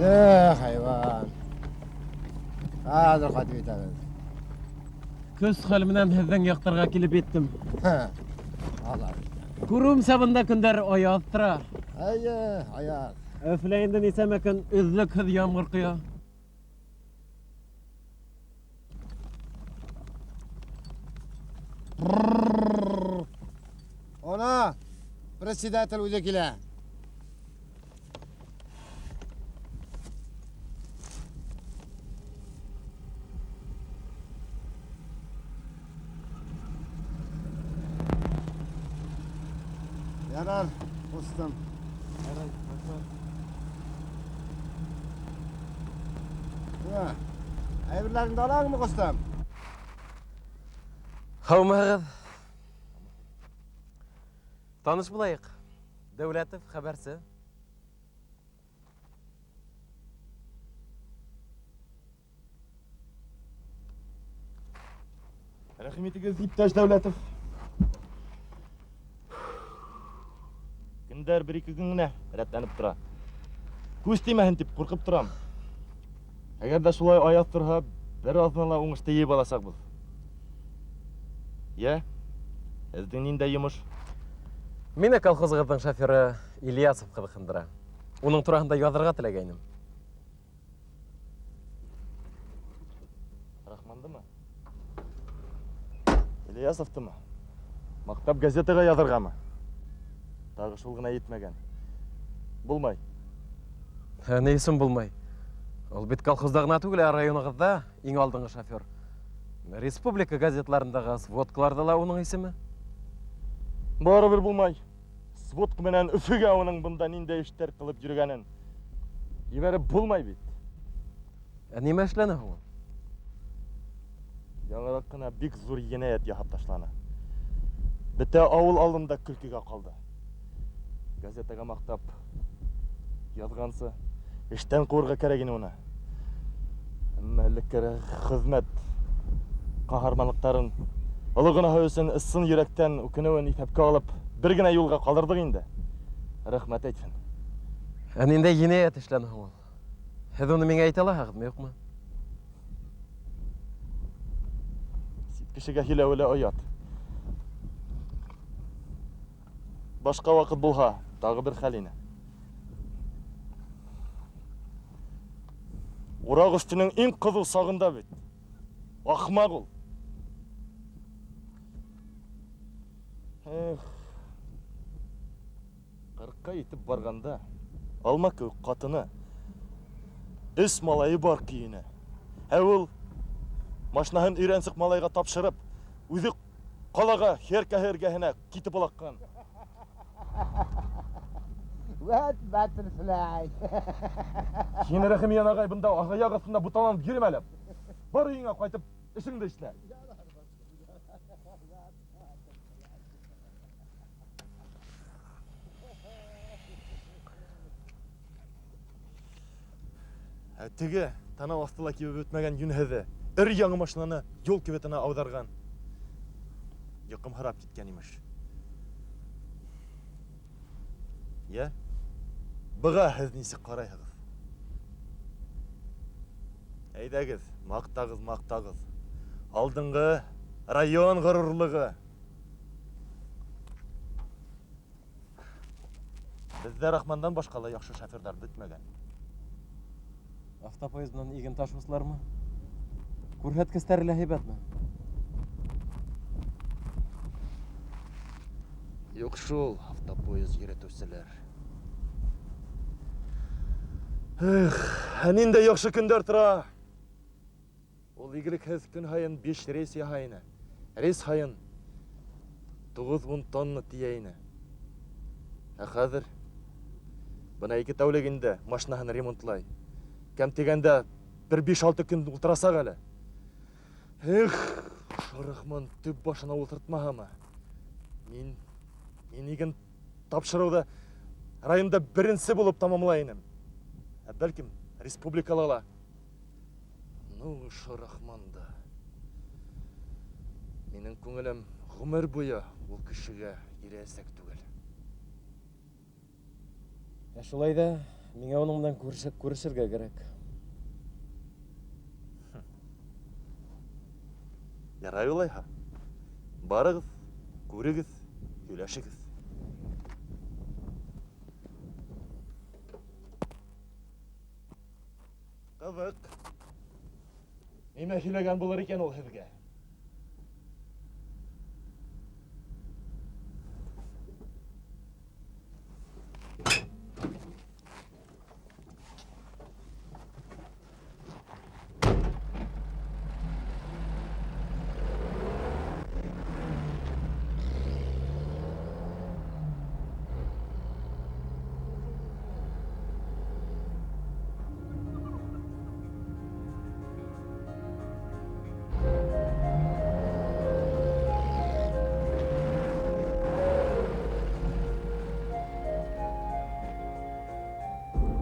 Эх, хайван. Хәҙер ҡайтып етәбеҙ. Көс хәл менән һеҙҙең яҡтарға килеп еттем. Алла. Күреүемсә, бында көндәр аяҙ тора. Әйе, аяҙ. Өфөлә инде нисәмә көн өҙлөкһөҙ ямғыр ҡоя. Она, председатель үҙе килә. Ярар, ҡустым. Әйберләреңде алаңмы, ҡустым? Һаумыһығыҙ. Таныш булайыҡ. Дәүләтов хәбәрсе. Рәхим итегеҙ, иптәш Дәүләтов. Көндәр бер-ике көн генә рәтләнеп тора. Күҙ теймәһен тип ҡурҡып торам. Әгәр ҙә шулай аяҙ торһа, бер аҙнала уңышты йыйып аласаҡбыҙ. Йә, һеҙҙең ниндәй йомош? Мине колхозығыҙҙың шоферы Ильясов ҡыҙыҡһындыра. Уның тураһында яҙырға теләгәйнем. Рахмандымы? Ильясовтымы? Маҡтап газетаға яҙырғамы? Тағы шул ғына етмәгән. Булмай. Ә, ни өсөн булмай? Ул бит колхозда ғына түгел, ә районығыҙҙа иң алдынғы шофер. Республика газетларындағы сводкаларҙа ла уның исеме. Барыбер булмай. Сводка менән Өфөгә уның бында ниндәй эштәр ҡылып йөрөгәнен ебәреп булмай бит. Ә нимә эшләне һуң ул? Яңыраҡ ҡына бик ҙур енәйәт яһап ташланы. Бөтә ауыл алдында көлкөгә ҡалды. Газетаға маҡтап яҙғансы, эштән ҡыуырға кәрәк ине уны. Әммә элеккере хеҙмәт ҡаһарманлыҡтарын, оло гонаһы өсөн ысын йөрәктән үкенеүен иҫәпкә алып, бер генә юлға ҡалдырҙыҡ инде. Рәхмәт әйтһен. Ә ниндәй енәйәт эшләне һуң ул? Һеҙ уны миңә әйтә алаһығыҙмы, юҡмы? Сит кешегә һөйләүе лә оят. Башҡа ваҡыт булһа, тағы бер хәл ине. Ураҡ өҫтөнөң иң ҡыҙыу сағында бит. Ахмаҡ ул. Эх. Ҡырҡҡа етеп барғанда алма кеүек ҡатыны, өс малайы бар көйөнә. Ә ул машинаһын өйрәнсек малайға тапшырып, үҙе ҡалаға херкаһы эргәһенә китеп олаҡҡан. Вәт butterfly. Һин, Рәхимйән ағай, бында аяҡ аҫтында буталанып йөрөмә әле. Бар өйөңә ҡайтып, эшеңде эшлә. Ә теге танау аҫты ла кибеп бөтмәгән йүнһеҙе өр-яңы машинаны юл кюветына ауҙарған. Йоҡомһорап киткән, имеш. Йә, быға һеҙ нисек ҡарайһығыҙ? Әйҙәгеҙ, маҡтағыҙ, маҡтағыҙ. Алдынғы район ғорурлығы. Беҙҙә Рахмандан башҡа ла яҡшы шоферҙар бөтмәгән. Автопоезд менән иген ташыусылармы? Күрһәткестәре лә һәйбәтме? Юҡ шул, автопоезд йөрөтөүселәр. Эх, ә ниндәй яҡшы көндәр тора. Ул игелекһеҙ көн һайын 5 рейс яһай ине. Рейс һайын 9-10 тонна тейә ине. Ә хәҙер бына 2 тәүлек инде машинаһын ремонтлай. Кәм тигәндә бер биш-алты көн ултырасаҡ әле. Эх, Шарахман төп башына ултыртмаһамы? Мин иген тапшырыуҙы районда беренсе булып тамамлай инем. Ә бәлкем республикала ла. Ну, Шарахман да. Минең күңелем ғүмер буйы ул кешегә ирәсәк түгел. Ә шулай ҙа Миңә уның менән күрешергә кәрәк. Ярай улайһа. Барығыҙ, күрегеҙ, һөйләшегеҙ. Ҡыҙыҡ. Нимә һөйләгән булыр икән ул һеҙгә?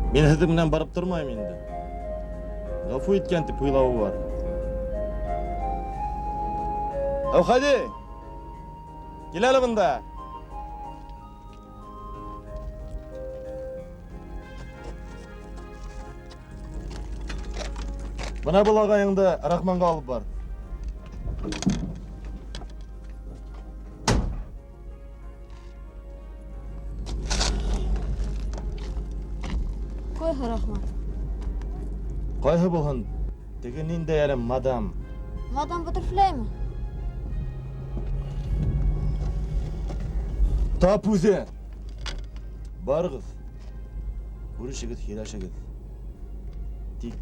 Мин һеҙҙең менән барып тормайым инде. Ғәфү иткән тип уйлауы бар. Әүхәди! Кил әле бында. Бына был ағайыңды Рахманға алып бар. Ҡайһы Рахман? Ҡайһы булһын? Теге ниндәй әле мадам? Мадам Баттерфляймы? Тап үҙе! Барығыҙ, күрешегеҙ, һөйләшегеҙ. Тик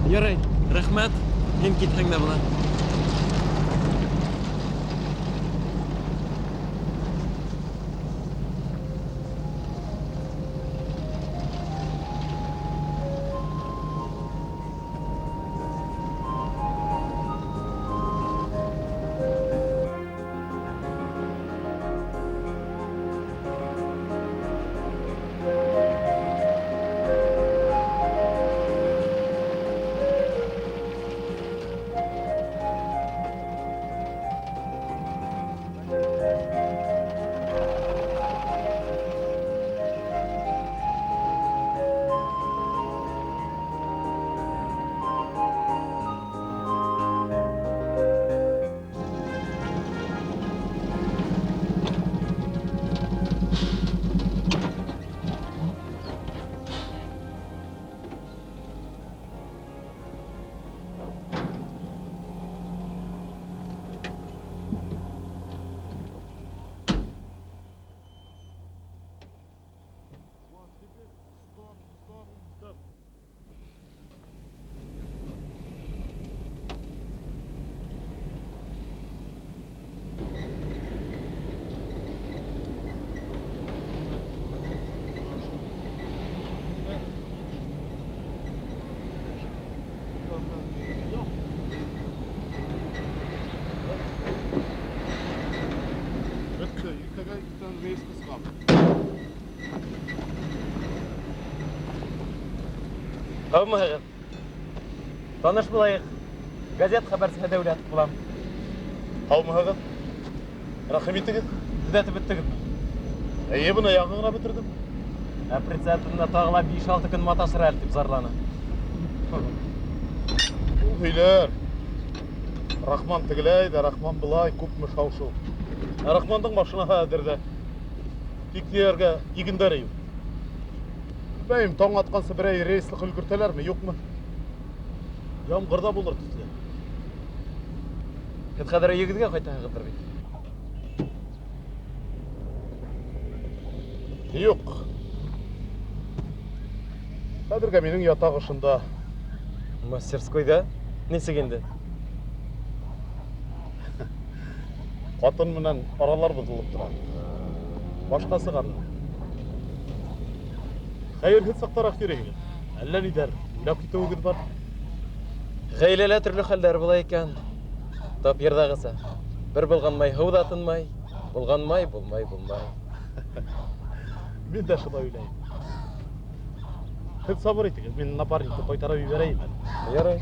Ярай, рәхмәт. Һин китһәң дә була. Һаумыһығыҙ. Таныш булайыҡ. Газет хәбәрсеһе Дәүләт булам. Һаумыһығыҙ. Рәхим итегеҙ. Төҙәтеп бөттөгөҙмө? Эйе, бына яңы ғына бөтөрҙөм. Ә председателенә тағы ла 5-6 көн маташыр әле дип зарлана. Ул һөйләр. Рахман тегеләй ҙә, Рахман былай, күпме шау-шыу. Ә Рахмандың машинаһы әҙер ҙә. Тик тейәргә игендәре юҡ. Белмәйем, таң атҡансы берәй рейслыҡ өлгөртәләрме, юҡмы? Ямғыр ҙа булыр төҫлө. Һеҙ хәҙер өйөгөҙгә ҡайтаһығыҙҙыр бит? Юҡ. Хәҙергә минең ятаҡ ошонда. Мастерскойҙа? Нисек инде? Ҡатын менән аралар боҙолоп тора. Башҡа сығарҙым. Хәйерһеҙ саҡтараҡ йөрөйһөгөҙ. Әллә ниҙәр уйлап китеүегеҙ бар. Ғаиләлә төрлө хәлдәр була икән. Тап йырҙағыса. Бер болғанмай һыу ҙа тынмай, болғанмай, булмай, булмай. Мин дә шулай уйлайым. Һеҙ сабыр итегеҙ, мин напарникты ҡайтарып ебәрәйем әле. Ярай.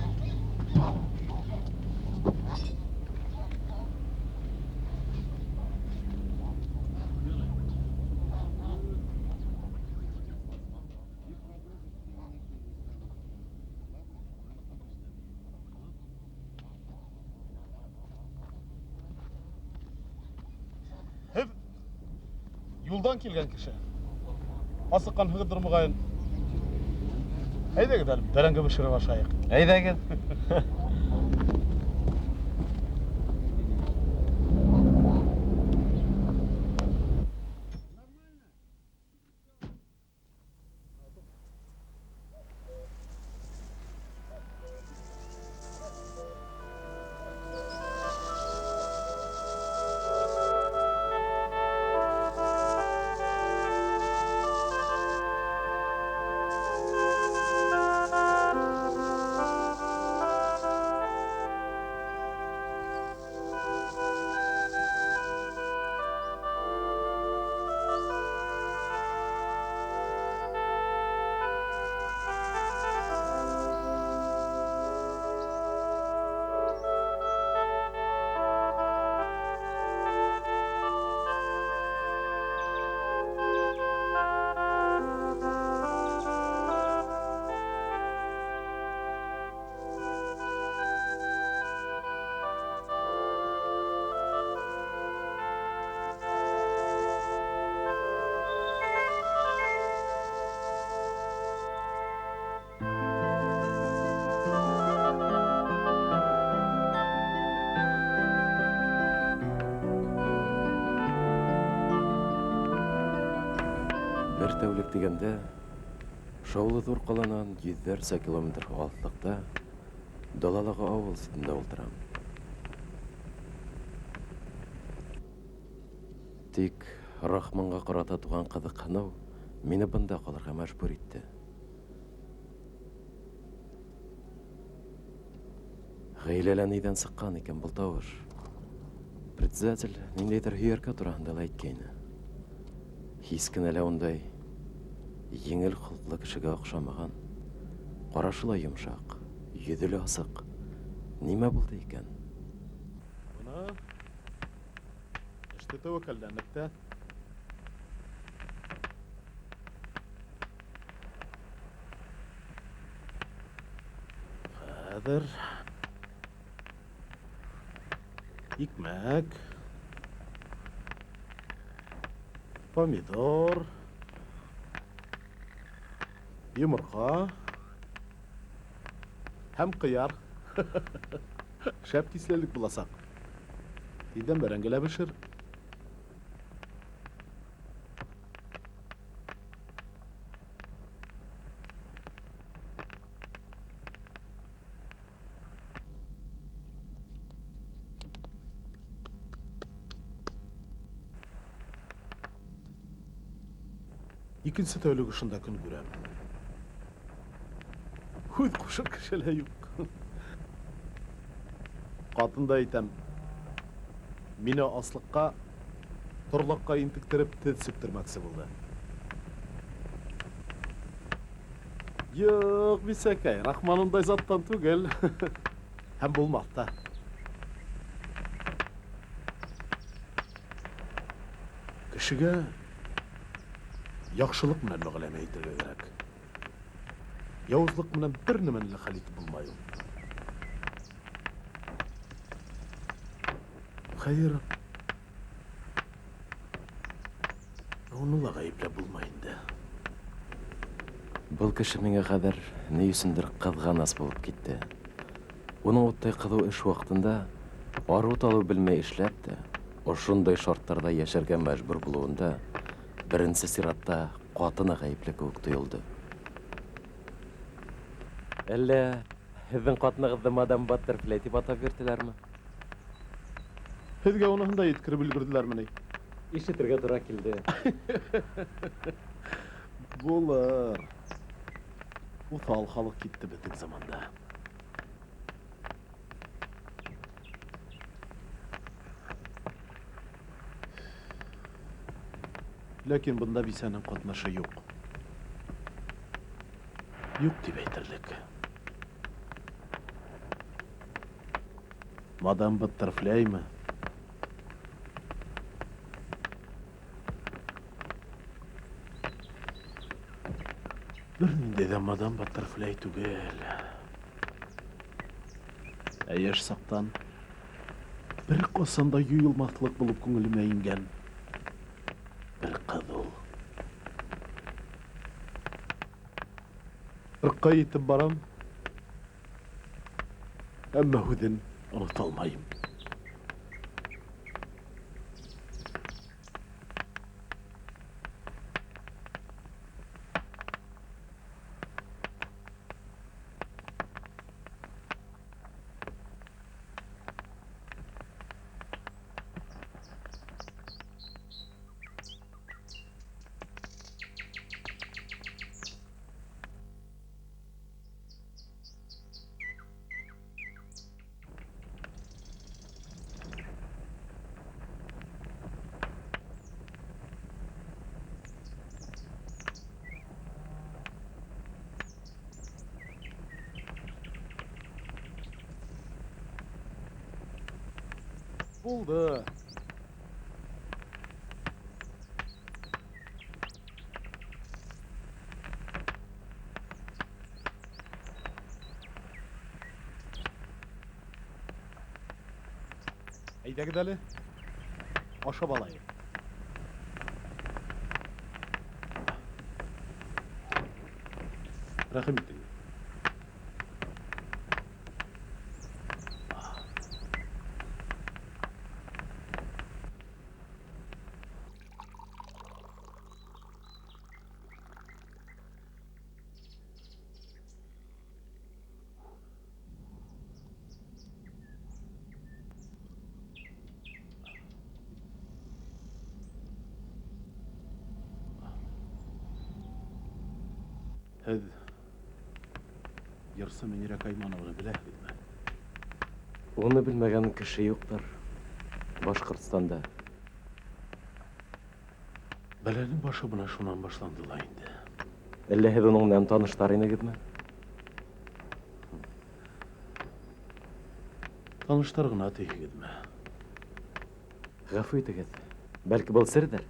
Һеҙ юлдан килгән кеше. Асыҡҡанһығыҙҙыр моғайын. Әйҙәгеҙ әле, бәрәңге бешереп ашайыҡ. Әйҙәгеҙ. Бер тәүлек тигәндә, шаулы ҙур ҡаланан йөҙҙәрсә километр алыҫлыҡта далалағы ауыл ситендә ултырам. Тик Рахманға ҡарата туған ҡыҙыҡһыныу мине бында ҡалырға мәжбүр итте. Ғаиләлә ниҙән сыҡҡан икән был тауыш? Председатель ниндәйҙер һөйәркә тураһында ла әйткәйне. Һис кенә лә ундай еңел холоҡло кешегә оҡшамаған. Ҡарашы ла йомшаҡ, йөҙө лә асыҡ. Нимә булды икән? Бына эште тәүәккәлләнек тә. Хәҙер икмәк, помидор, йоморҡа һәм ҡыяр. Шәп кислелек буласаҡ. Тиҙҙән бәрәңге лә бешер. Икенсе тәүлек ошонда көн күрәм. Һүҙ ҡушыр кеше лә юҡ. Ҡатын да әйтәм, мине аслыҡҡа, торлаҡҡа интектереп теҙ сүктермәксе булды. Юҡ, бисәкәй, Рахман ундай заттан түгел. Һәм булмаҫ та. Кешегә Яҡшылыҡ менән мөғәләмә итергә кәрәк. Яуызлыҡ менән бер нәмәне лә хәл итеп булмай ул. Хәйер, уны ла ғәйепләп булмай инде. Был кеше миңә хәҙер ни өсөндөр ҡыҙғанас булып китте. Уның уттай ҡыҙыу эш ваҡытында арыу-талыу белмәй эшләп тә, ошондай шарттарҙа йәшәргә мәжбүр булыуында беренсе сиратта ҡатыны ғәйепле кеүек тойолдо. Әллә һеҙҙең ҡатынығыҙҙы мадам Баттерфляй тип атап йөртәләрме? Һеҙгә уныһын да еткереп өлгөрҙөләрме ни? Ишетергә тура килде. Булыр. Уҫал халыҡ китте беҙҙең заманда. Ләкин бында бисәнең ҡатнашы юҡ. Юҡ тип әйтерлек. Мадам Баттерфляймы? Бер ниндәй ҙә мадам Баттерфляй түгел. Ә йәш саҡтан бер ҡасан да юйылмаҫлыҡ булып күңелемә ингән бер ҡыҙ ул. Ҡырҡҡа етеп барам, әммә һүҙен онота алмайым. Булды. Әйҙәгеҙ әле, ашап алайыҡ. Рәхим итегеҙ. Һеҙ йырсы Мөнирә Кайманованы беләһегеҙме? Уны белмәгән кеше юҡтыр Башҡортостанда. Бәләнең башы бына шунан башланды ла инде. Әллә һеҙ уның менән таныштар инегеҙме? Таныштар ғына тиһегеҙме? Ғәфү итегеҙ, бәлки был серҙер?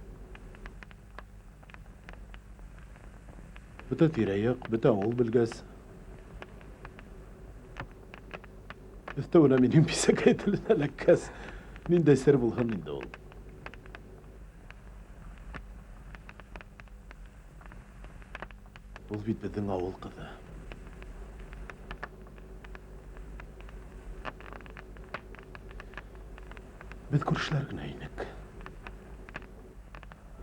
Бөтә тирә-яҡ, бөтә ауыл белгәс, өҫтәүенә минең бисәкәй теленә эләккәс, ниндәй сер булһын инде ул? Ул бит беҙҙең ауыл ҡыҙы. Беҙ күршеләр генә инек.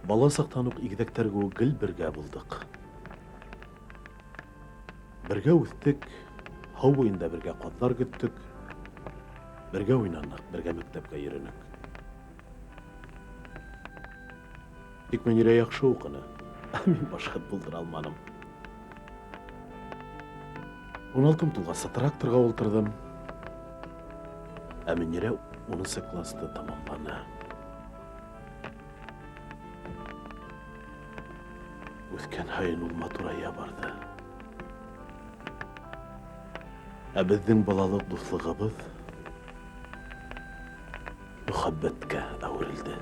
Бала саҡтан уҡ игеҙәктәр кеүек гел бергә булдыҡ. Бергә үҫтек, һыу буйында бергә ҡаҙҙар көттөк, бергә уйнаныҡ, бергә мәктәпкә йөрөнөк. Тик Мөнирә яҡшы уҡыны, ә мин башһыҙ булдыра алманым. 16 тулғаса тракторға ултырҙым, ә Мөнирә 10 класты тамамланы. Үҫкән һайын ул матурая барҙы. Ә беҙҙең балалыҡ дуҫлығыбыҙ мөхәббәткә әүерелде.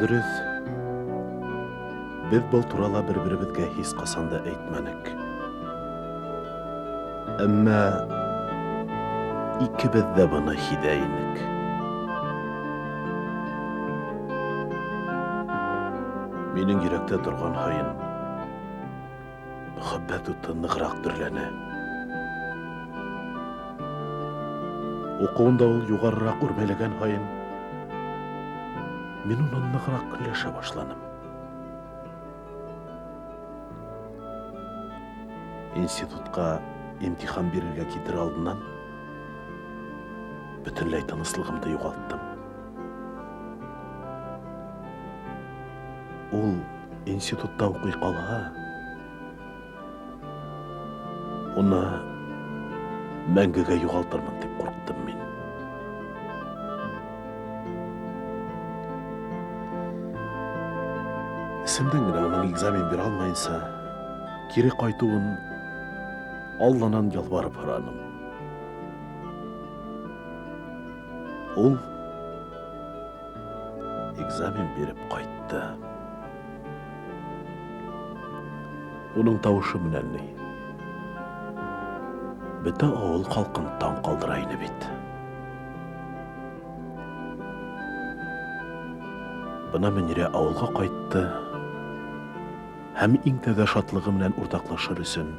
Дөрөҫ, беҙ был турала бер-беребеҙгә һис ҡасан да әйтмәнек. Әммә икебеҙ ҙә быны һиҙә инек. Минең йөрәктә торған һайын мөхәббәт уты нығыраҡ дөрләне. Уҡыуында ул юғарыраҡ үрмәләгән һайын мин унан нығыраҡ көнләшә башланым. Институтҡа имтихан бирергә китер алдынан бөтөнләй тыныслығымды юғалттым. Ул институтта уҡый ҡалһа, уны мәңгегә юғалтырмын тип ҡурҡтым мин. Эсемдән генә уның экзамен бирә алмайынса кире ҡайтыуын Алланан ялбарып һораным. Ул экзамен биреп ҡайтты. Уның тауышы менән ни, бөтә ауыл халҡын таң ҡалдыра ине бит. Бына Мөнирә ауылға ҡайтты һәм иң тәүҙә шатлығы менән уртаҡлашыр өсөн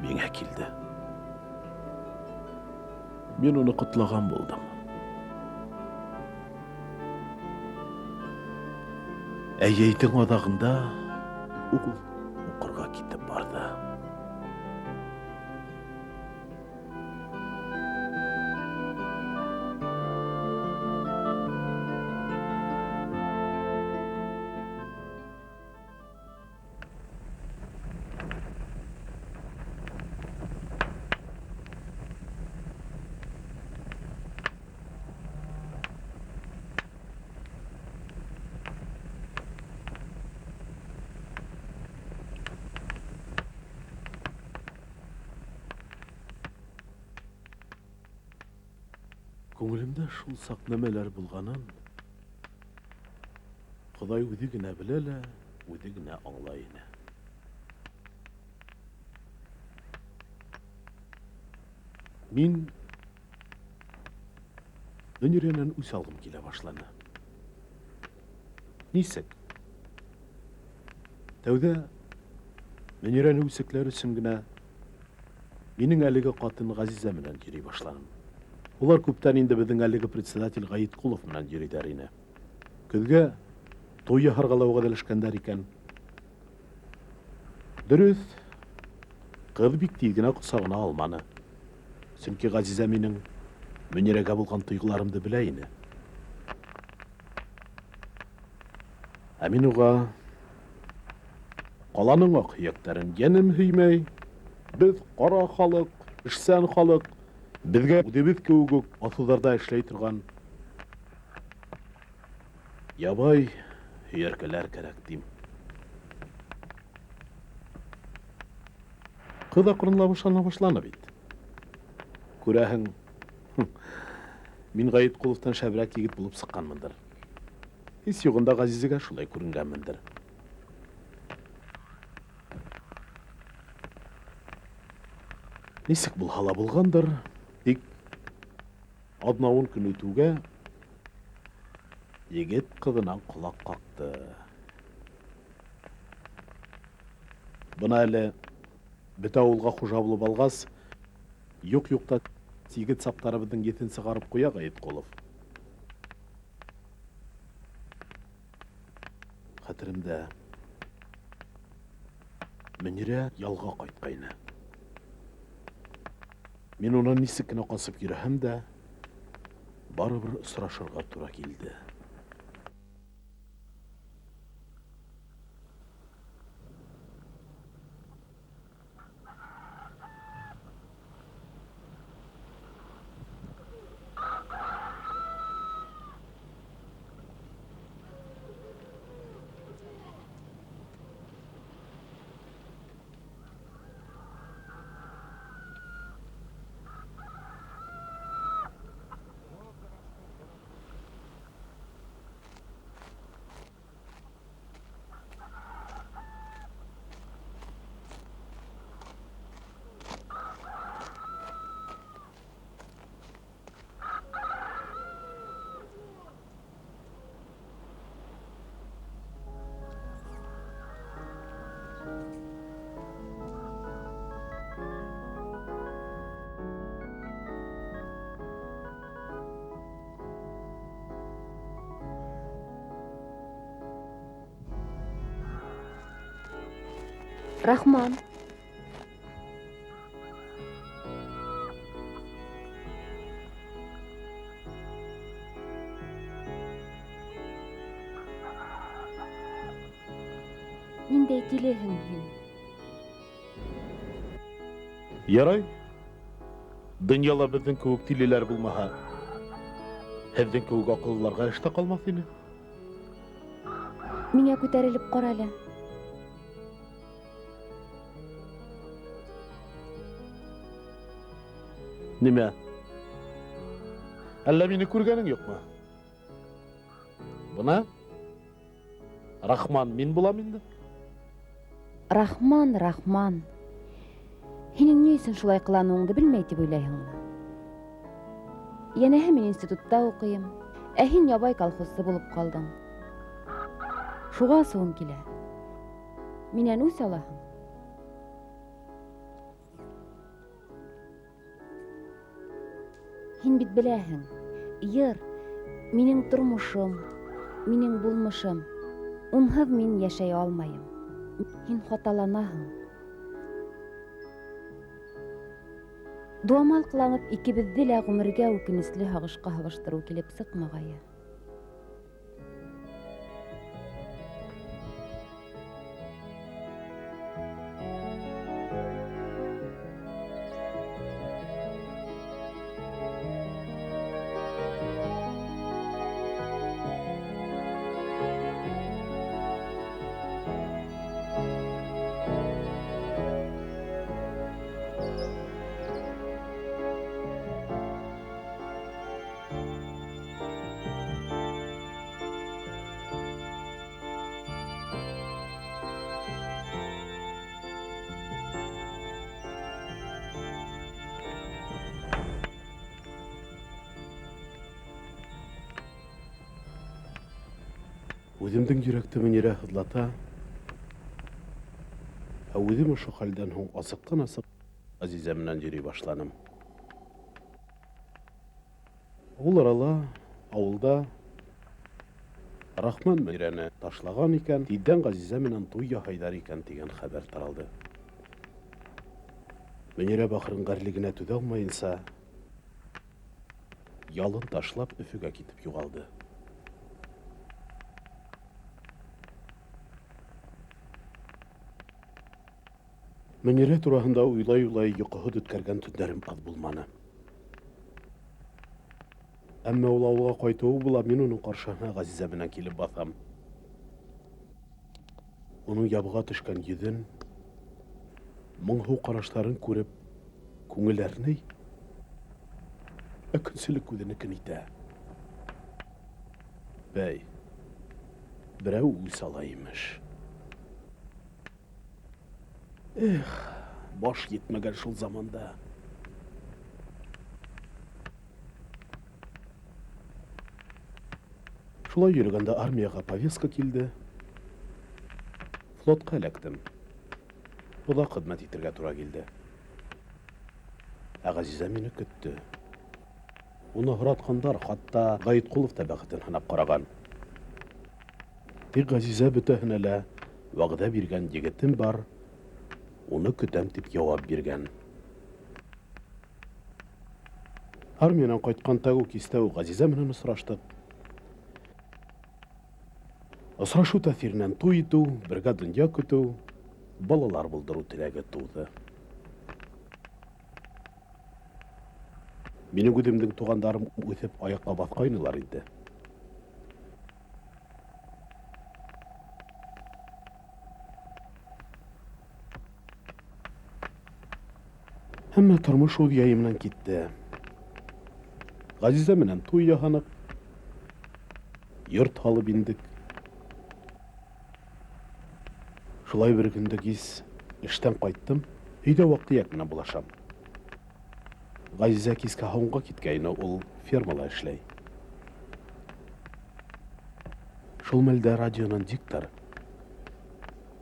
миңә килде. Мин уны ҡотлаған булдым. Ә йәйҙең аҙағында ул уҡырға китеп барҙы. Күңелемдә шул саҡ нәмәләр булғанын Хоҙай үҙе генә белә лә, үҙе генә аңлай ине. Мин Мөнирәнән үс алғым килә башланы. Нисек? Тәүҙә Мөнирәне үсекләр өсөн генә минең әлеге ҡатын Ғәзизә менән йөрөй башланым. Улар күптән инде беҙҙең әлеге председатель Ғәйетҡолов менән йөрөйҙәр ине. Көҙгә туй яһарға ла вәғәҙәләшкәндәр икән. Дөрөҫ, ҡыҙ бик тиҙ генә ҡосағына алманы. Сөнки Ғәзизә минең Мөнирәгә булған тойғоларымды белә ине. Ә мин уға ҡаланың аҡ һөйәктәрен йәнем һөймәй, беҙ ҡара халыҡ, эшсән халыҡ, беҙгә үҙебеҙ кеүек үк аҫыуҙарҙа эшләй торған ябай һөйәркәләр кәрәк, тим. Ҡыҙ аҡрынлап ышана башланы бит. Күрәһең, мин Ғәйетҡоловтан шәберәк егет булып сыҡҡанмындыр. Һис юғында Ғәзизәгә шулай күренгәнмендер. Нисек булһа ла булғандыр, тик аҙна-ун көн үтеүгә егет ҡыҙынан ҡолаҡ ҡаҡты. Бына әле бөтә ауылға хужа булып алғас, юҡ-юҡта егет саптарыбыҙҙың еҫен сығарып ҡуя Ғәйетҡолов. Хәтеремдә, Мөнирә ялға ҡайтҡайны. Мин унан нисек кенә ҡасып йөрөһәм дә, барыбер осрашырға тура килде. Рахман. Ниндәй тилеһең һин? Ярай. Донъяла беҙҙең кеүек тилеләр булмаһа, һеҙҙең кеүек аҡыллыларға эш тә ҡалмаҫ ине. Миңә күтәрелеп ҡара әле. Нимә? Әллә мине күргәнең юҡмы? Бына Рахман мин булам инде. Рахман, Рахман. Һинең ни өсөн шулай ҡыланыуыңды белмәй тип уйлайһыңмы? Йәнәһе мин институтта уҡыйым, ә һин ябай колхозсы булып ҡалдың. Шуға асыуым килә. Минән үс алаһың. Һин бит беләһең, йыр минең тормошом, минең булмышым. Унһыҙ мин йәшәй алмайым. Һин хаталанаһың. Дуамал ҡыланып икебеҙҙе лә ғүмергә үкенесле һағышҡа һабыштырыу килеп сыҡмағайы. Үҙемдең йөрәкте Мөнирә һыҙлата, ә үҙем ошо хәлдән һуң асыҡтан-асыҡ Ғәзизә менән йөрөй башланым. Ул арала ауылда Рахман Мөнирәне ташлаған икән, тиҙҙән Ғәзизә менән туй яһайҙар икән тигән хәбәр таралды. Мөнирә бахырын ғәрлегенә түҙә алмайынса, ялын ташлап Өфөгә китеп юғалды. Мөнирә тураһында уйлай-уйлай йоҡоһоҙ үткәргән төндәрем аҙ булманы. Әммә ул ауылға ҡайтыуы була, мин уның ҡаршыһына Ғәзизә менән килеп баҫам. Уның ябыға төшкән йөҙөн, моңһоу ҡараштарын күреп, күңел әрней, ә көнсөлөк үҙенекен итә. Бәй, берәү үс ала имеш. Эх, баш етмәгән шул заманда. Шулай йөрөгәндә армияға повестка килде. Флотҡа эләктем. Оҙаҡ хеҙмәт итергә тура килде. Ә Ғәзизә мине көттө. Уны һоратҡандар, хатта Ғәйетҡолов та бәхетен һынап ҡараған. Тик Ғәзизә бөтәһенә лә вәғәҙә биргән егетем бар, уны көтәм тип яуап биргән. Армиянан ҡайтҡан тәүге кистә үк Ғәзизә менән осраштыҡ. Осрашыу тәьҫиренән туй итеү, бергә донъя көтөү, балалар булдырыу теләге тыуҙы. Минең үҙемдең туғандарым үҫеп аяҡҡа баҫҡайнылар инде. Әммә тормош үҙ яйы менән китте. Ғәзизә менән туй яһаныҡ, йорт һалып индек. Шулай бер көндө кис эштән ҡайттым, өйҙә ваҡ-төйәк менән булашам. Ғәзизә кискә һауынға киткәйне, ул фермала эшләй. Шул мәлдә радионан диктор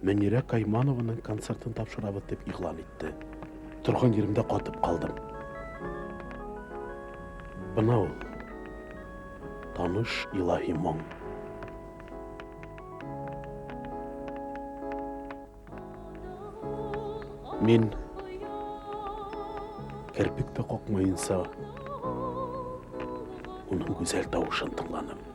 Мөнирә Кайманованың концертын тапшырабыҙ тип иғлан итте. Торған еремдә ҡатып ҡалдым. Бына ул таныш илаһи моң. Мин керпек тә ҡаҡмайынса уның гүзәл тауышын тыңланым.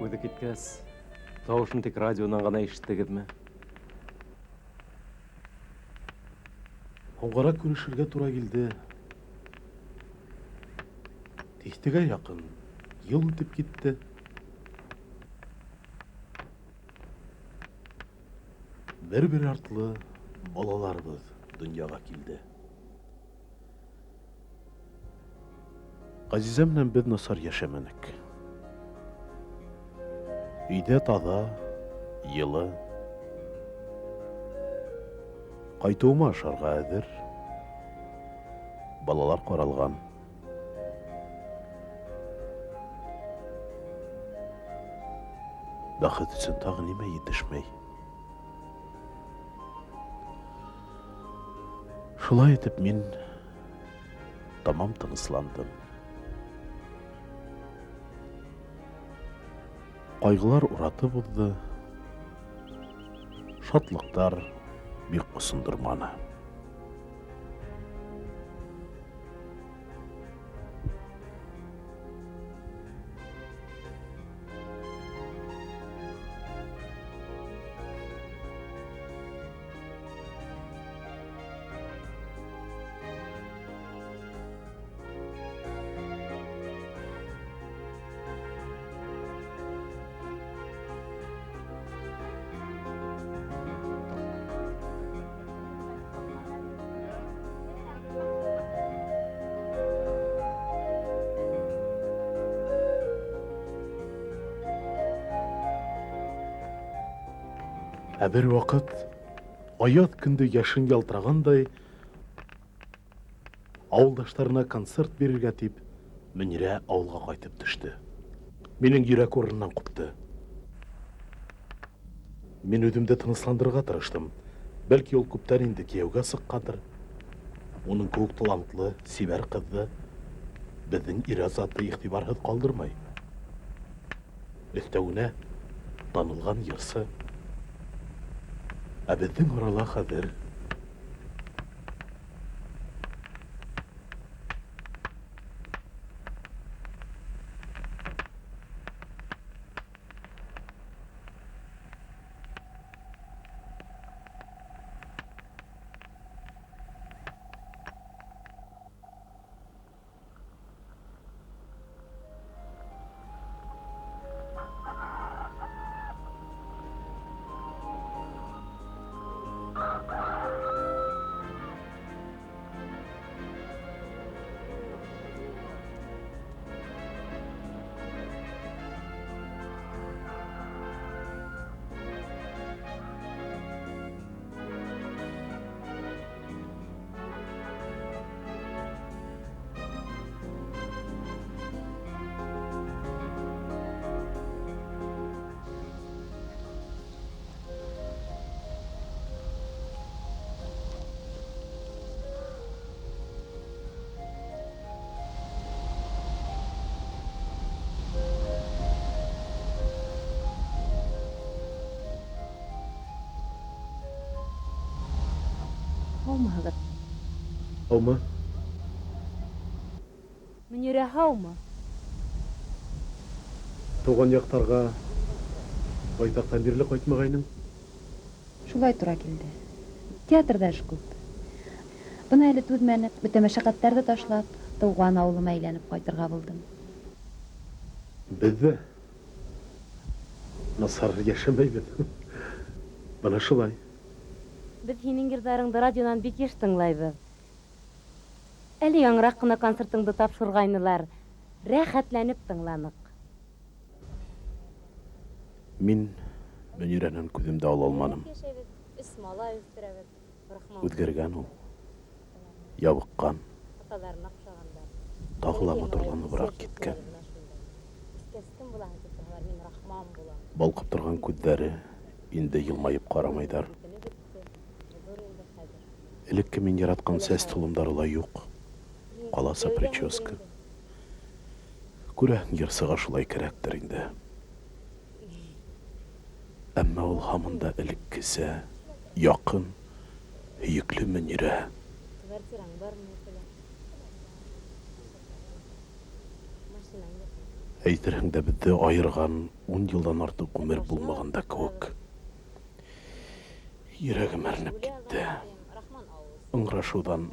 Үҙе киткәс, тауышын тик радионан ғына ишеттегеҙме? Һуңғараҡ күрешергә тура килде. Тиҫтәгә яҡын йыл үтеп китте. Бер-бер артлы балаларыбыҙ донъяға килде. Ғәзизә менән беҙ насар йәшәмәнек. Өйҙә таҙа, йылы. Ҡайтыуыма ашарға әҙер. Балалар ҡаралған. Бәхет өсөн тағы нимә етешмәй? Шулай итеп мин тамам тынысландым. Ҡайғылар уратып уҙҙы, шатлыҡтар бик осондорманы. Ә бер ваҡыт аяҙ көндө йәшен ялтырағандай ауылдаштарына концерт бирергә тип Мөнирә ауылға ҡайтып төштө. Минең йөрәк урынынан ҡупты. Мин үҙемде тынысландырырға тырыштым. Бәлки ул күптән инде кейәүгә сыҡҡандыр. Уның кеүек талантлы, сибәр ҡыҙҙы беҙҙең ир заты иғтибарһыҙ ҡалдырмай. Өҫтәүенә танылған йырсы. Ә беҙҙең арала хәҙер Һаумыһығыҙ? Һаумы? Мөнирә, һаумы? Тыуған яҡтарға байтаҡтан бирле ҡайтмағайның. Шулай тура килде. Театрҙа эш күп. Бына әле түҙмәнеп, бөтә мәшәҡәттәрҙе ташлап, тыуған ауылыма әйләнеп ҡайтырға булдым. Беҙ ҙә насар йәшәмәйбеҙ. Бына шулай. Беҙ һинең йырҙарыңды радионан бик йыш тыңлайбыҙ. Әле яңыраҡ ҡына концертыңды тапшырғайнылар. Рәхәтләнеп тыңланыҡ. Мин Мөнирәнән күҙемде ала алманым. Үҙгәргән ул. Ябыҡҡан. Тағы ла матурланыбыраҡ киткән. Балҡып торған күҙҙәре инде йылмайып ҡарамайҙар. Элекке мин яратҡан сәс толомдары ла юҡ. Ҡаласа прическа. Күрәһең, йырсыға шулай кәрәктер инде. Әммә ул һаман да элеккесә яҡын, һөйөклө Мөнирә. Әйтерһең дә беҙҙе айырған 10 йылдан артыҡ ғүмер булмаған да кеүек. Йөрәгем әрнеп китте. Ыңғырашыуҙан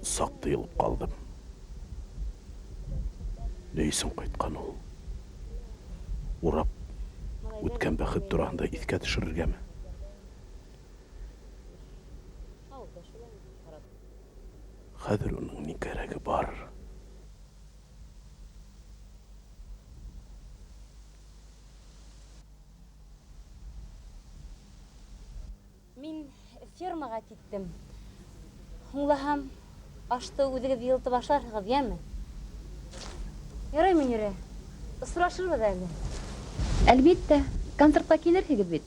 саҡ тыйылып ҡалдым. Ни өсөн ҡайтҡан ул? Урап үткән бәхет тураһында иҫкә төшөрөргәме? Хәҙер уның ни кәрәге бар? Мин фермаға киттем. Һуңлаһам, ашты үҙегеҙ йылытып ашарһығыҙ, йәме? Ярай, Мөнирә, осрашырбыҙ әле. Әлбиттә, концертҡа килерһегеҙ бит.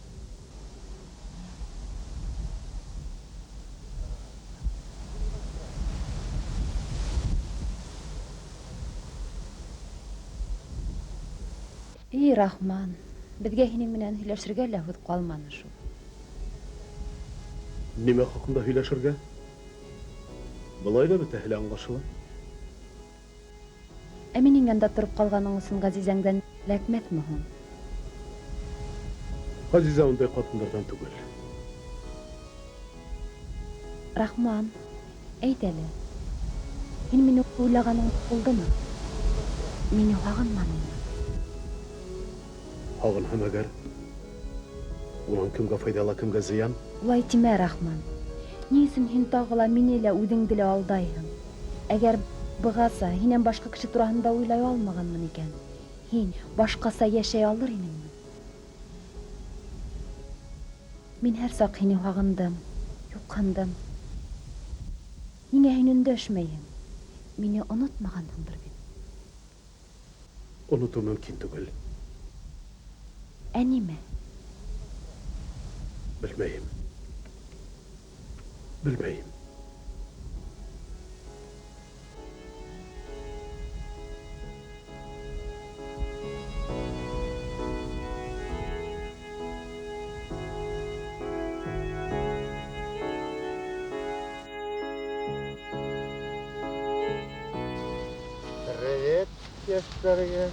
Эй, Рахман, беҙгә һинең менән һөйләшергә лә һүҙ ҡалманы шул. Нимә хаҡында һөйләшергә? Былай ҙа бөтәһе лә аңлашыла. Ә минең янда тороп ҡалғаның өсөн Ғәзизәңдән эләкмәҫме һуң? Ғәзизә ундай ҡатындарҙан түгел. Рахман, әйт әле, һин мине уйлағаның булдымы? Мине һағынманыңмы? Һағынһам әгәр, унан кемгә файҙа ла, кемгә зыян? Улай тимә, Рахман. Ни өсөн һин тағы ла мине лә, үҙеңде лә алдайһың? Әгәр бығаса һинән башҡа кеше тураһында уйлай алмағанмын икән, һин башҡаса йәшәй алыр инеңме? Мин һәр саҡ һине һағындым, юҡһындым. Ниңә һин өндәшмәйһең? Мине онотмағанһыңдыр бит. Онотоу мөмкин түгел. Ә нимә? Белмәйем. Белмәйем. Привет, йәштәргә.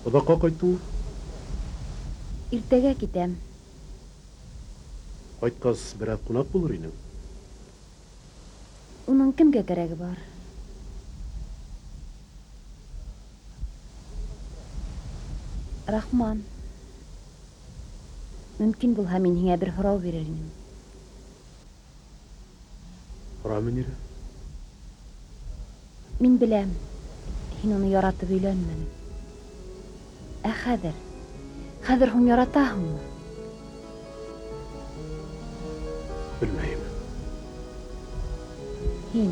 Оҙаҡҡа ҡайттыңмы? Иртәгә китәм. Ҡайтҡас берәр ҡунаҡ булыр инең. Уның кемгә кәрәге бар? Рахман, мөмкин булһа, мин һиңә бер һорау бирер инем. Һора, Мөнирә. Мин беләм, һин уны яратып өйләнмәнең. Ә хәҙер? Хәҙер һуң яратаһыңмы? Белмәйем. Һин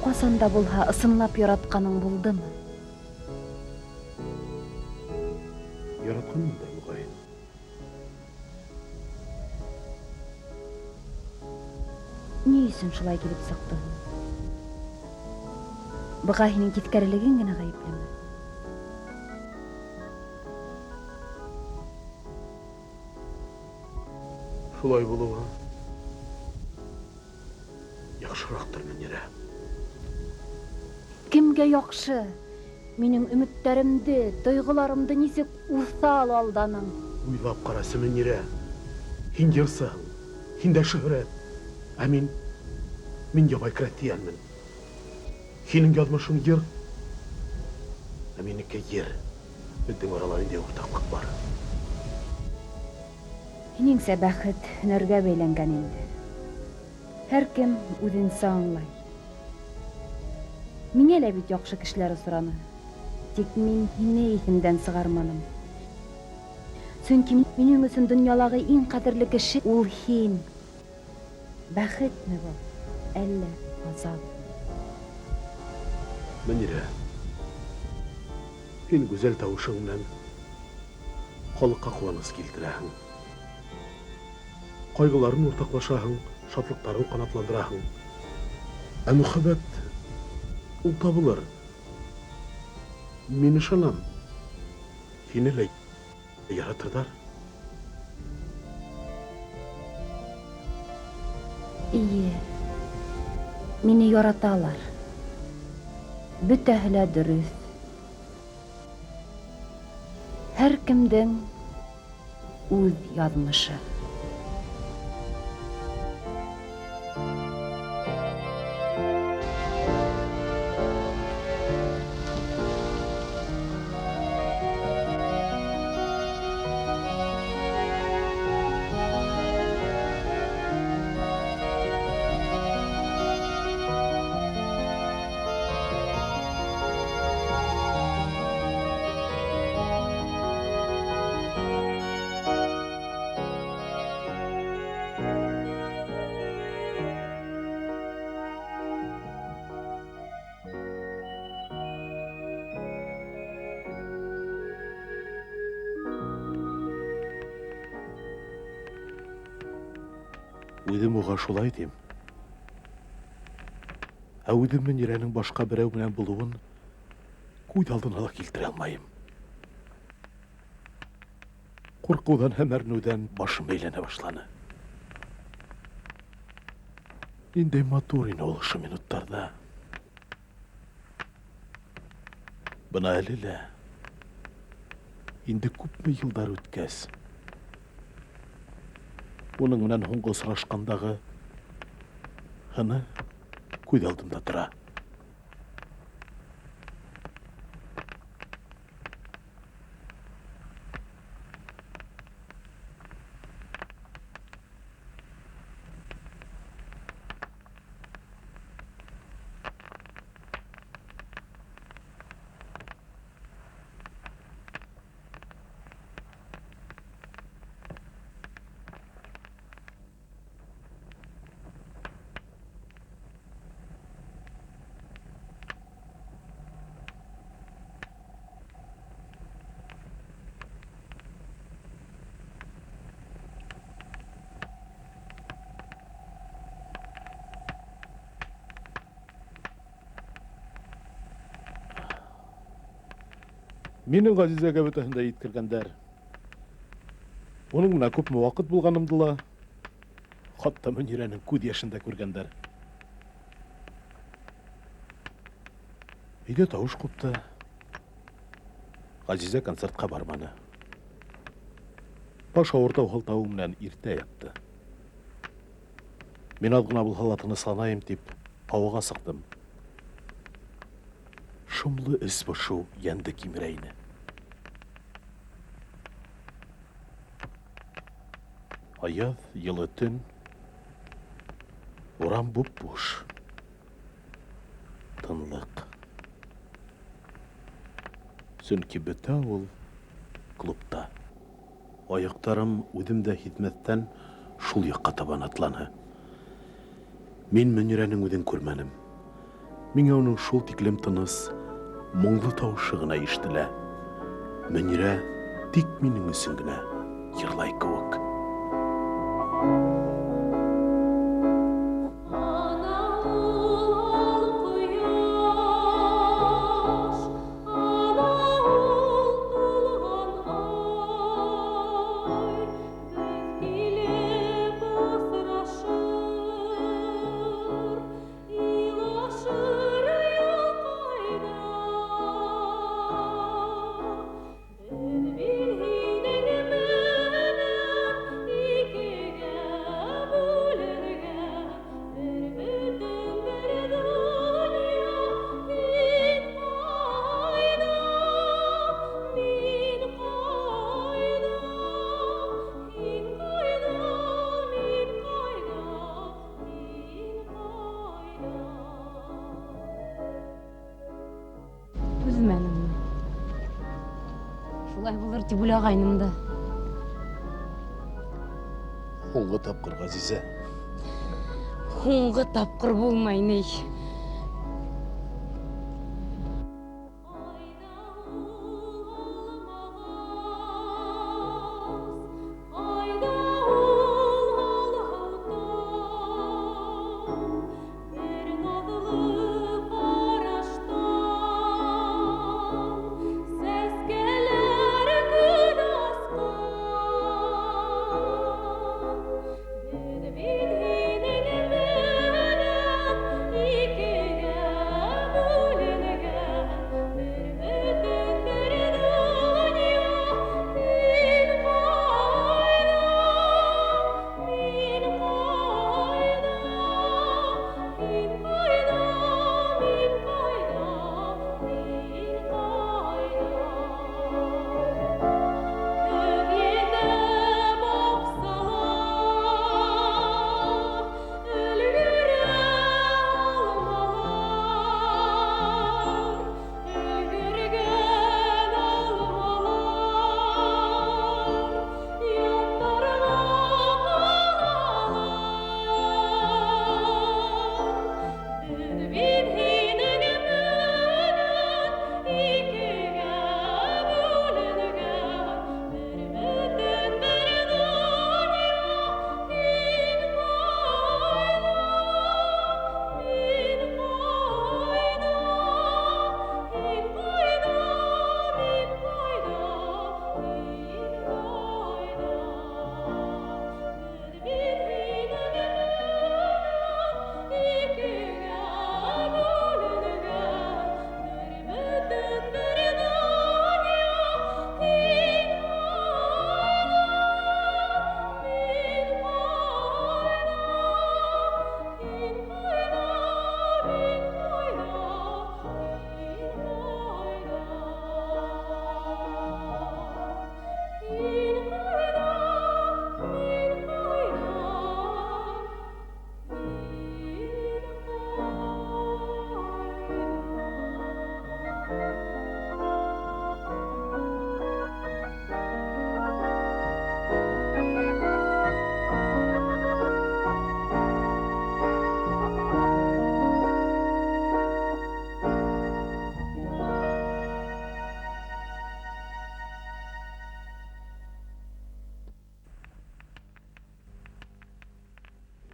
ҡасан да булһа ысынлап яратҡаның булдымы? Яратҡанмын да, моғайын. Ни өсөн шулай килеп сыҡты һуң? Быға һинең тиҫкәрелегең генә ғәйеплеме? Шулай булыуы яҡшыраҡтыр, Мөнирә. Кемгә яҡшы? Минең өмөттәремде, тойғоларымды нисек уҫал алданың. Уйлап ҡарасы, Мөнирә. Һин йырсыһың, һиндә шөһрәт. Ә мин, мин ябай крәҫтиәнмен. Һинең яҙмышың йыр, ә минеке ер. Беҙҙең арала ниндәй уртаҡлыҡ бар? Һинеңсә бәхет һөнәргә бәйләнгән инде. Һәр кем үҙенсә аңлай. Миңә лә бит яҡшы кешеләр осраны. Тик мин һине иҫемдән сығарманым. Сөнки минең өсөн донъялағы иң ҡәҙерле кеше ул һин. Бәхетме был, әллә ғазап? Мөнирә, һин гүзәл тауышың менән халыҡҡа ҡыуаныс килтерәһең. Ҡайғыларын уртаҡлашаһың, шатлыҡтарын ҡанатландыраһың. Ә мөхәббәт ул табылыр. Мин ышанам, һине лә яратырҙар. Эйе, мине яраталар. Бөтәһе лә дөрөҫ. Һәр кемдең үҙ яҙмышы. Үҙем уға шулай тим. Ә үҙем Мөнирәнең башҡа берәү менән булыуын күҙ алдына ла килтерә алмайым. Ҡурҡыуҙан һәм әрнеүҙән башым әйләнә башланы. Ниндәй матур ине ул ошо минуттарҙа. Бына әле лә инде күпме йылдар үткәс, уның менән һуңғы осрашҡандағы һыны күҙ алдымда тора. Минең Ғәзизәгә бөтәһен дә еткергәндәр. Уның менән күпме ваҡыт булғанымды ла, хатта Мөнирәнең күҙ йәшен дә күргәндәр. Өйҙә тауыш ҡупты. Ғәзизә концертҡа барманы. Баш ауыртыу һылтауы менән иртә ятты. Мин аҙ ғына булһа ла тынысланайым тип һауаға сыҡтым. Шомло эс бошоу йәнде кимерә ине. Аяҙ, йылы төн, урам буп-буш. Тынлыҡ. Сөнки бөтә ул клубта. Аяҡтарым үҙем дә һиҙмәҫтән шул яҡҡа табан атланы. Мин Мөнирәнең үҙен күрмәнем. Миңә уның шул тиклем тыныс, моңло тауышы ғына ишетелә. Мөнирә тик минең өсөн генә йырлай кеүек. осрашыр тип уйлағайным да. Һуңғы тапҡыр, Ғәзизә. Һуңғы тапҡыр булмай ни.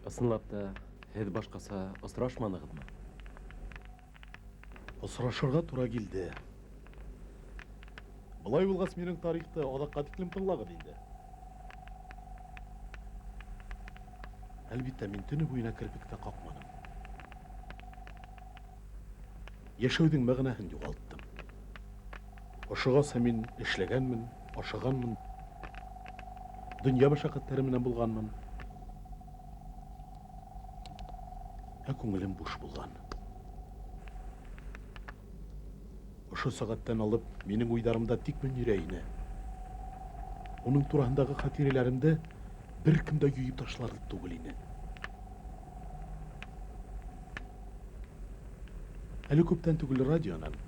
Ысынлап та, һеҙ башҡаса осрашманығыҙмы? Осрашырға тура килде. Былай булғас, минең тарихты аҙаҡҡа тиклем тыңлағыҙ инде. Әлбиттә, мин төнө буйына керпек тә ҡаҡманым. Йәшәүҙең мәғәнәһен юғалттым. Ошоғаса мин эшләгәнмен, ашағанмын, донъя мәшәҡәттәре менән булғанмын. Ә күңелем буш булған. Ошо сәғәттән алып, минең уйҙарымда тик Мөнирә ине. Уның тураһындағы хәтирәләремде бер кем дә юйып ташларлыҡ түгел ине. Әле күптән түгел радионан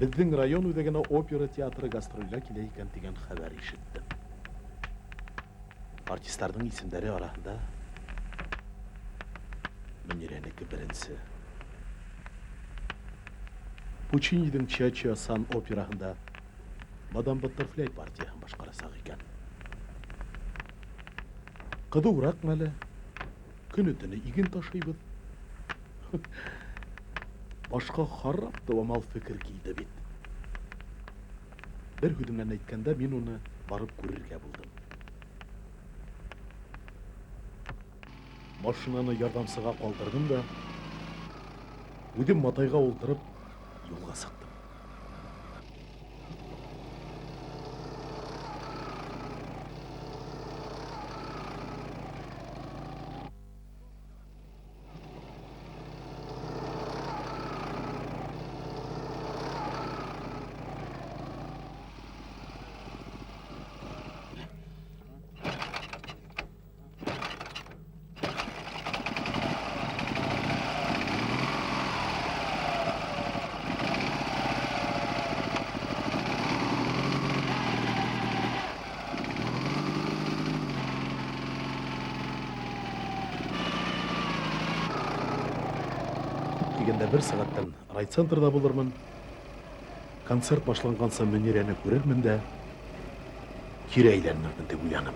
беҙҙең район үҙәгенә опера театры гастролгә килә икән тигән хәбәр ишеттем. Артистарҙың исемдәре араһында Мөнирәнеке беренсе. Пучиниҙың Чача Сан операһында Мадам Баттерфляй партияһын башҡарасаҡ икән. Ҡыҙыуыраҡ мәле, көнө-төнө иген ташыйбыҙ. Башҡа харап дыуамал фекер килде бит. Бер һүҙ менән әйткәндә, мин уны барып күрергә булдым. Машинаны ярҙамсыға ҡалдырҙым да, үҙем матайға ултырып, юлға сыҡтым. кимендә бер сәғәттән райцентрда булырмын. Концерт башланғансы Мөнирәне күрермен дә кире әйләнермен дип уйланым.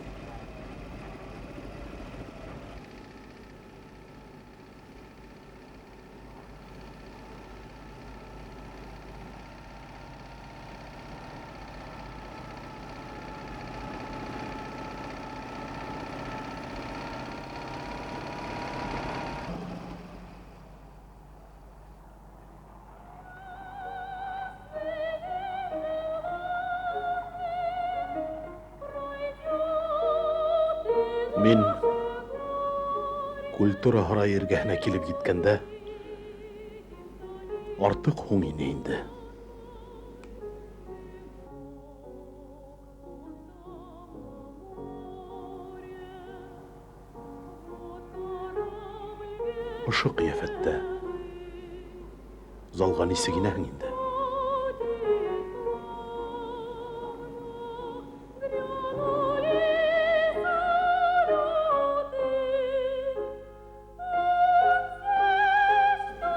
Мин культура һарайы эргәһенә килеп еткәндә артыҡ һуң ине инде. Ошо ҡиәфәттә залға нисек инәһең инде?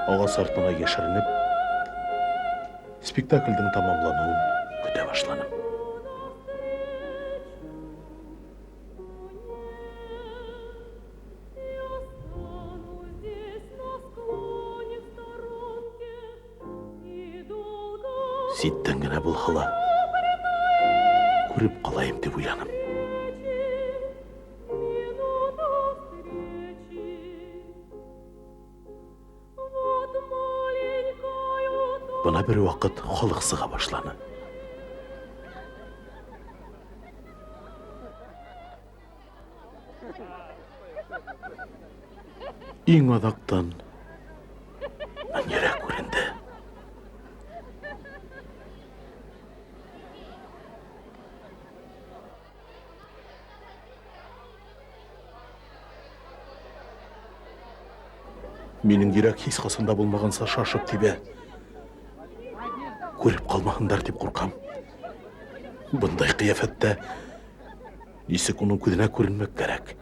Ағас артына йәшеренеп, спектаклдең тамамланыуын көтә башланым. Ситтән генә булһа ла күреп ҡалайым дип уйланым. Бына бер ваҡыт халыҡ сыға башланы. Иң аҙаҡтан Мөнирә күренде. Минең йөрәк һис ҡасан да булмағанса шашып тибә. Күреп ҡалмаһындар тип ҡурҡам. Бындай ҡиәфәттә нисек уның күҙенә күренмәк кәрәк?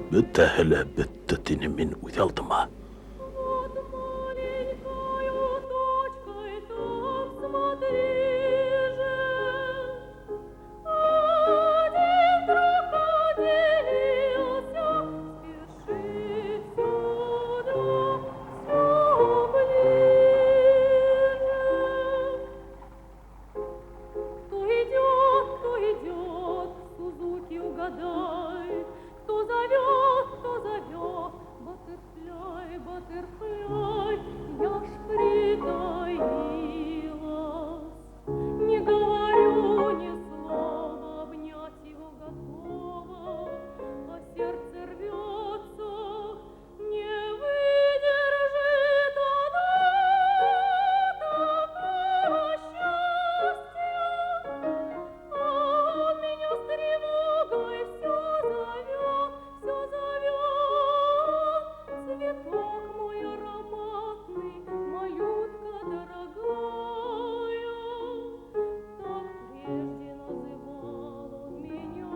Бөтәһе лә бөттө тинем мин үҙ алдыма. Кто идет, кто идет, Сузуки угадай, кто зовет, кто зовет, Баттерфляй, баттерфляй, я ж притаилась, не говорю ни слова, обнять его готова, а сердце рвется, не выдержит оно такого счастья. А он меня с тревогой все зовет, все зовет. Цветок мой ароматный, малютка дорогая, так прежде называл он меня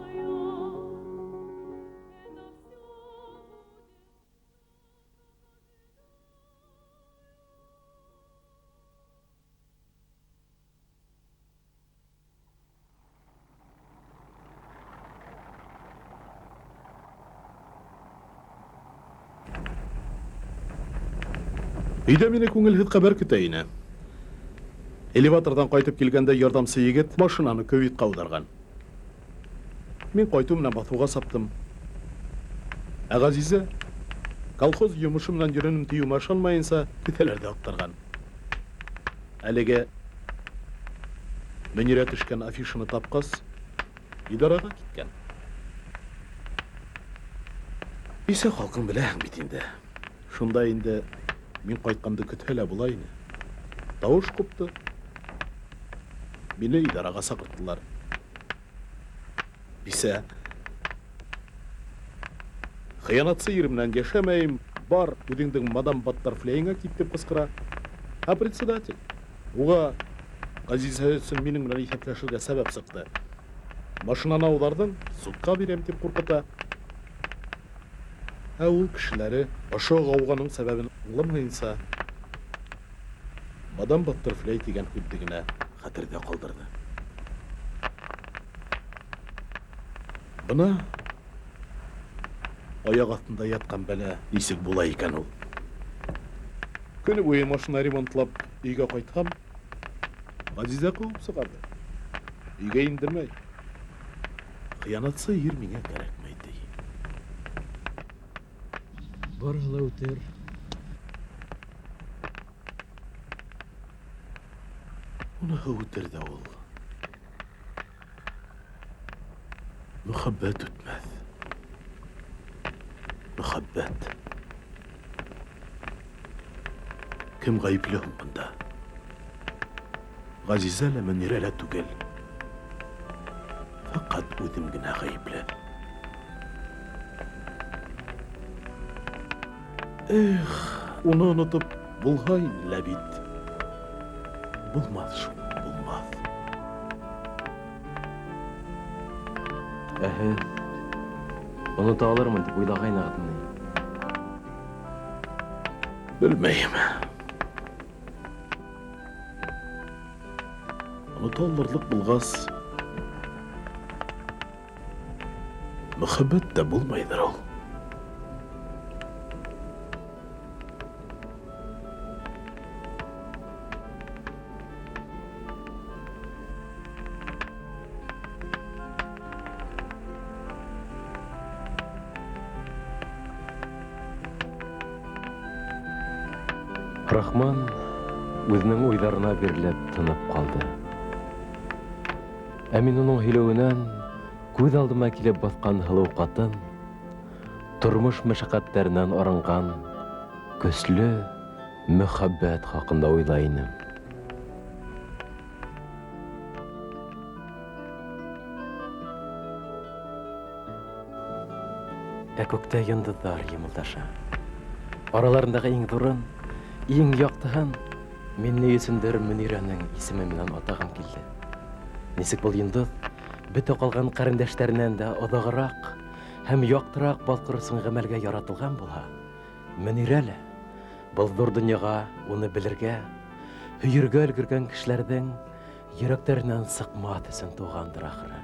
лаская. Это все будет. Өйҙә мине күңелһеҙ хәбәр көтә ине. Элеваторҙан ҡайтып килгәндә ярҙамсы егет машинаны кюветҡа ауҙарған. Мин ҡайтыу менән баҫыуға саптым. Ә Ғәзизә Колхоз йомошо менән йөрөнөм тиеүемә ышанмайынса, кеҫәләрҙе аҡтарған. Әлеге Мөнирә төшкән афишаны тапҡас, идараға киткән. Бисә халҡын беләһең бит инде. Шунда инде мин ҡайтҡанды көтһә лә була ине. Тауыш ҡупты. Мине идараға саҡырттылар. Бисә, хыянатсы ир менән йәшәмәйем, бар, үҙеңдең мадам Баттерфляйыңа кит, тип ҡысҡыра. Ә председатель, уға Ғәзизә өсөн минең менән иҫәпләшергә сәбәп сыҡты. Машинаны ауҙарҙың, судҡа бирәм, тип ҡурҡыта. Ә ул кешеләре ошо ғауғаның сәбәбен аңламайынса, мадам Баттерфляй тигән һүҙҙе генә хәтерҙә ҡалдырҙы. Бына аяҡ аҫтында ятҡан бәлә нисек була икән ул. Көнө буйы машина ремонтлап өйгә ҡайтһам, Ғәзизә ҡыуып сығарҙы. Өйгә индермәй. Хыянатсы ир миңә кәрәкмәй, ти. Барыһы ла үтер. Уныһы үтер ҙә ул. Мөхәббәт үтмәҫ. Мөхәббәт. Кем ғәйепле һуң бында? Ғәзизә лә, Мөнирә лә түгел. Фәҡәт үҙем генә ғәйепле. Эх, уны онотоп булһа ине лә бит. Булмаҫ шул, булмаҫ. Ә һеҙ онота алырмын тип уйлағайнығыҙмы ни? Белмәйем. Онота алырлыҡ булғас, мөхәббәт тә булмайҙыр ул. Рахман үҙенең уйҙарына бирелеп тынып ҡалды. Ә мин уның һөйләүенән күҙ алдыма килеп баҫҡан һылыу ҡатын, тормош мәшәҡәттәренән арынған көслө мөхәббәт хаҡында уйлай инем. Ә күктә йондоҙҙар йымылдаша. Араларындағы иң ҙурын, иң яҡтыһын мин ни өсөндөр Мөнирәнең исеме менән атағым килде. Нисек был йондоҙ бөтә ҡалған ҡәрендәштәренән дә оҙағыраҡ һәм яҡтыраҡ балҡыр өсөн ғәмәлгә яратылған булһа, Мөнирә лә был ҙур донъяға уны белергә, һөйөргә өлгөргән кешеләрҙең йөрәктәренән сыҡмаҫ өсөн тыуғандыр ахыры.